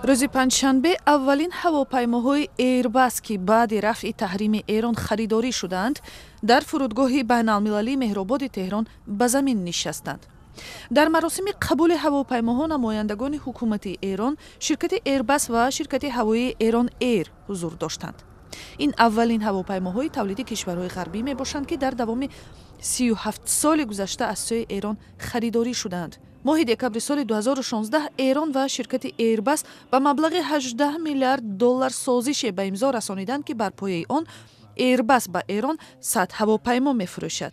Рӯзи панҷшанбе аввалин ҳавопаймоҳои Эйрбас, ки баъди рафъи таҳрими Эрон харидорӣ шудаанд, дар фурудгоҳи байналмилалии Меҳрободи Теҳрон ба замин нишастанд. Дар маросими қабули ҳавопаймоҳо намояндагони ҳукумати Эрон, ширкати Эйрбас ва ширкати ҳавоии Эрон Эйр ҳузур доштанд. Ин аввалин ҳавопаймоҳои тавлиди кишварҳои ғарбӣ мебошанд, ки дар давоми 37 соли гузашта аз сӯи Эрон харидорӣ шудаанд. Моҳи декабри соли 2016 Эрон ва ширкати Эйрбас ба маблағи 18 миллиард доллар созише ба имзо расониданд, ки бар пояи он Эйрбас ба Эрон 100 ҳавопаймо мефурӯшад.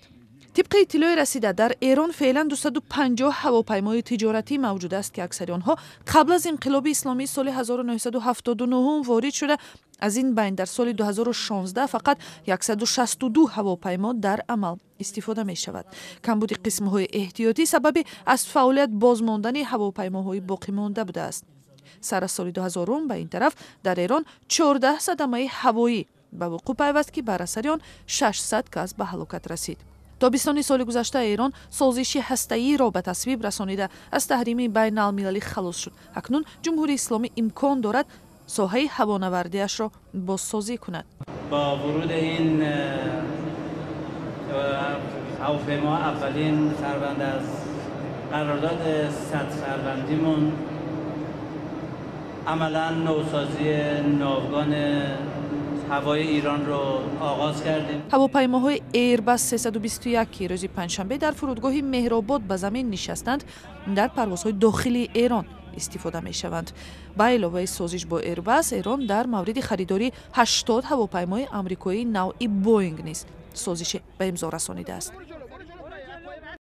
Тибқи иттилои расида, дар Эрон феълан 250 ҳавопаймои тиҷоратӣ мавҷуд аст, ки аксари онҳо қабл аз инқилоби исломии соли 1979 ворид шуда, аз ин байн дар соли 2016 фақат 162 ҳавопаймо дар амал истифода мешавад. Камбуди қисмҳои эҳтиётӣ сабаби аз фаъолият бозмондани ҳавопаймоҳои боқимонда будааст. Сар аз соли 2000 ба ин тараф дар Эрон 14 садамаи ҳавоӣ ба вуқӯъ пайваст, ки бар асари он 600 кас ба ҳалокат расид. Тобистони соли гузашта Эрон созиши ҳастаиро ба тасвиб расонида, аз таҳрими байналмилалӣ халос шуд. Акнун Ҷумҳурии Исломӣ имкон дорад соҳаи ҳавонавардиашро бозсозӣ кунад. Бо вуруди ин ҳавопаймо, аввалин фарванд аз қарордоди 100 фарвандимон, амалан навсозии навгони ҳавои Эронро оғоз кардем. Ҳавопаймоҳои Airbus 321, ки рӯзи панҷшанбе дар фурудгоҳи Меҳробод ба замин нишастанд, дар парвозҳои дохилии Эрон истифода мешаванд. Ба иловаи созиш бо Airbus, Эрон дар мавриди харидории 80 ҳавопаймои амрикоии навъи Боинг низ созише ба имзо расонидааст.